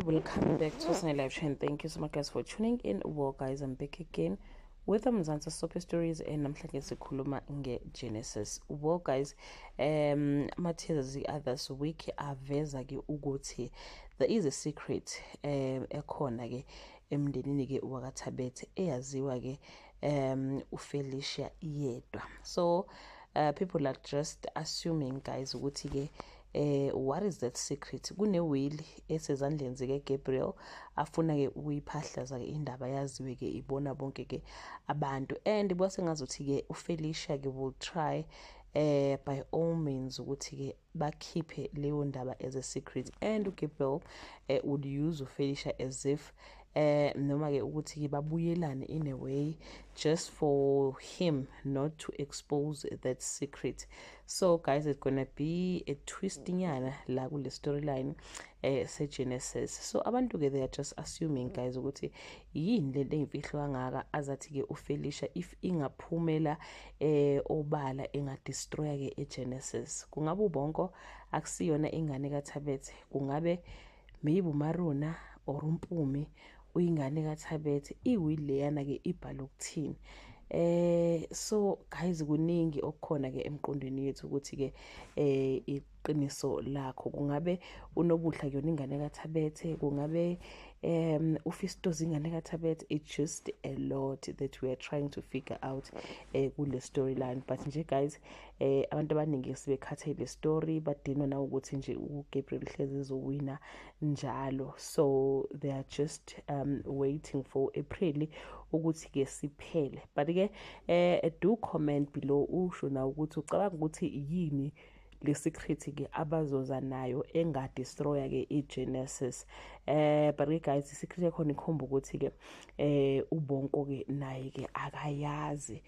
Welcome back to Sunny Live Chain. Thank you so much, guys, for tuning in. Well, guys, I'm back again with Mzansi Soapy Stories and namhlanje sikhuluma nge-Genesis. Well, guys, ama-teasers this week aveza ke ukuthi there is a secret ekhona ke emndenini ke wakaThabethe eyaziwa ke uFelicia yedwa. So people are just assuming, guys, ukuthi ke what is that secret? Kune-will esezandleni zika-Gabriel afuna ke ukuyiphahlaza ke indaba yaziwe ke ibona bonke ke abantu, and kwasengazuthi ke uFelicia ke will try by all means ukuthi ke bakhiphe leyo ndaba as a secret, and uGabriel would use uFelicia as if noma ke ukuthi ke babuyelane in a way just for him not to expose that secret. So guys, it's gonna be a twist nyana la kule storyline se-Genesis. So abantu ke, they are just assuming, guys, ukuthi yini lento eyimfihlo kangaka azathi ke uFelicia if ingaphumela obala engadestroya ke eGenesis. Kungabe uBonko akusiyona ingane kaThabethe? Kungabe maybe uMaruna or uMpumi uyingane kaThabethe? I-will leyana ke ibhala ukuthini? So guys, kuningi okukhona ke emqondweni yethu ukuthi ke iqiniso lakho, kungabe uNobuhla kuyona ingane kaThabethe? Kungabe uFistos ingane kaThabethe? It's just a lot that we are trying to figure out kule storyline. But nje guys, abantu abaningi sebekhathele story, badinwa na ukuthi nje uGabriel hlezi ezowina njalo. So they are just waiting for April ukuthi ke siphele. But ke do comment below, usho na ukuthi ucabanga ukuthi yini le secret ke abazoza nayo engadestroya ke iGenesis. But ke guys, i-secret yakhona ikhomba ukuthi ke uBonko ke naye ke akayazi,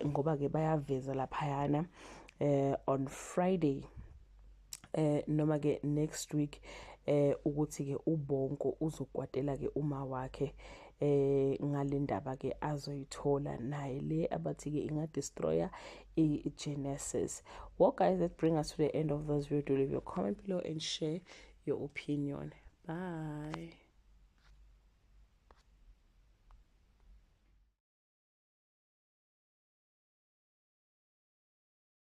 ngoba ke bayaveza laphayana on Friday noma ke next week ukuthi ke uBonko uzokwatela ke uma wakhe ngale ndaba ke azoyithola naye le abathi ke inga destroya i-Genesis. Well guys, that bring us to the end of this video. Do leave your comment below and share your opinion. Bye.